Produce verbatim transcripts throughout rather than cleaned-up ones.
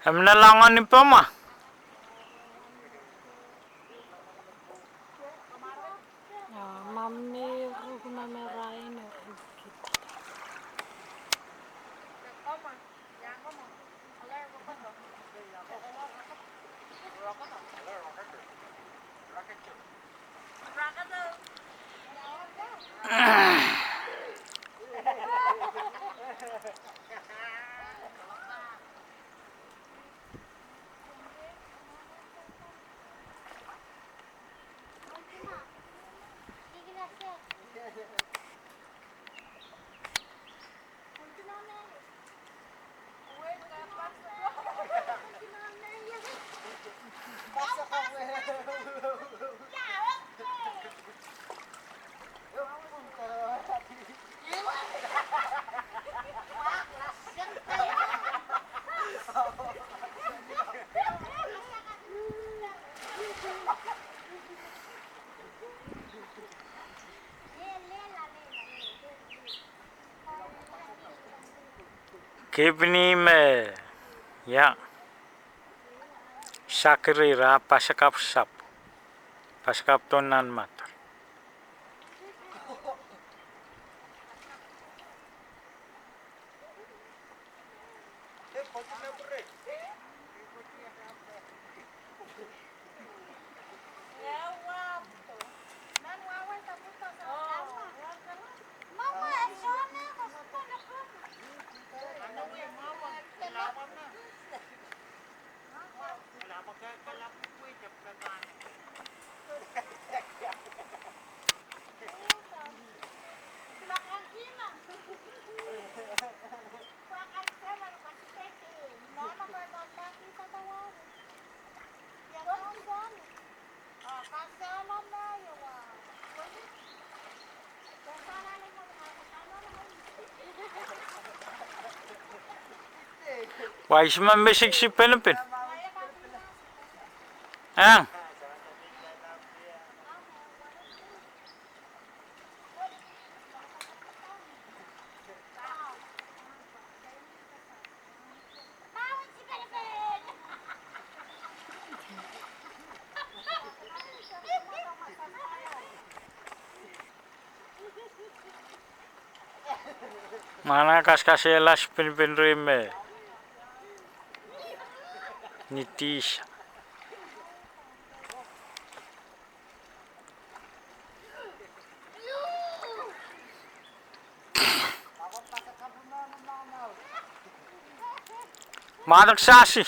Em na lango ni pama. Kipini me, ia, sakiri ra pasikap sap, pasikap tohn nan matter. Wai, ihs me misik sipenpen? Eng. Mwahnakasakasela sipenpen rei me nitihsa. Mwahnakasakasela sasi.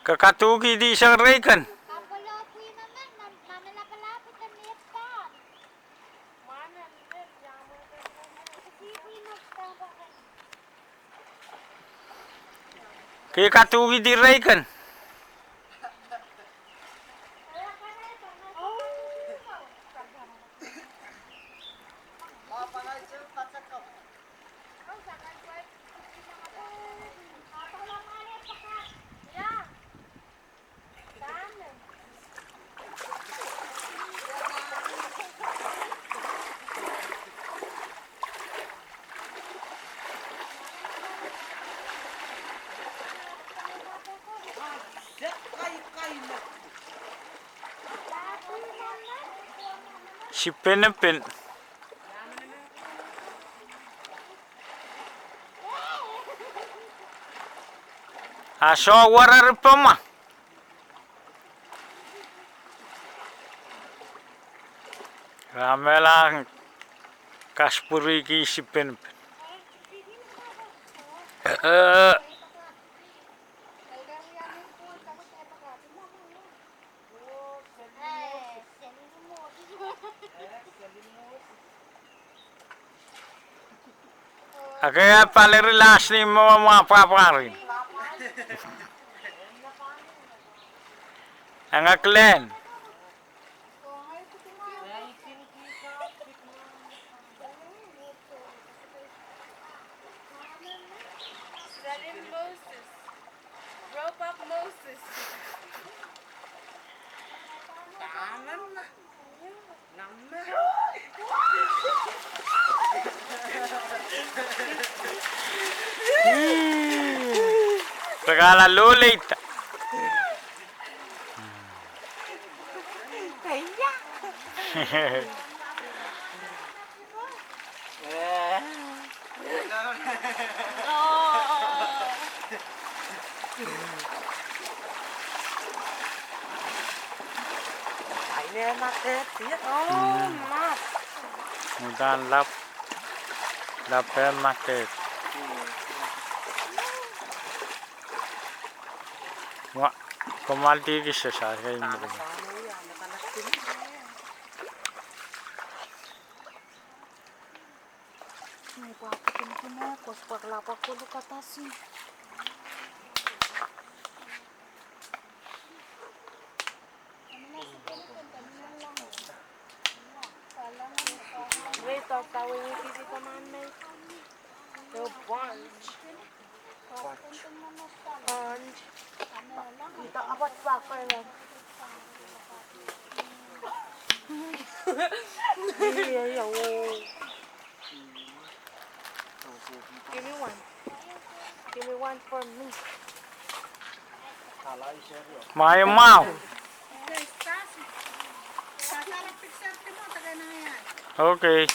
Ke kaduhkihdi sang rei kan. Ke kaduhkihdi rei kan. Sipenpen. A soh, wara ripama. Ramela kasapwuriki sipenpen. Eh. Ake, a pali ri las ni mwowe mwa pwapwari. Anga Glenn. Kala loleita. Udahn lap, lap en maket. Wa, komal dihki sesar kei mukuma. Wait, I thought that we were giving commandment. The bunch. Bunch. Ito, apat pa ko ina. Yeah, yeah, oh. Give me one. Give me one for me. Mai mwahu. Okay.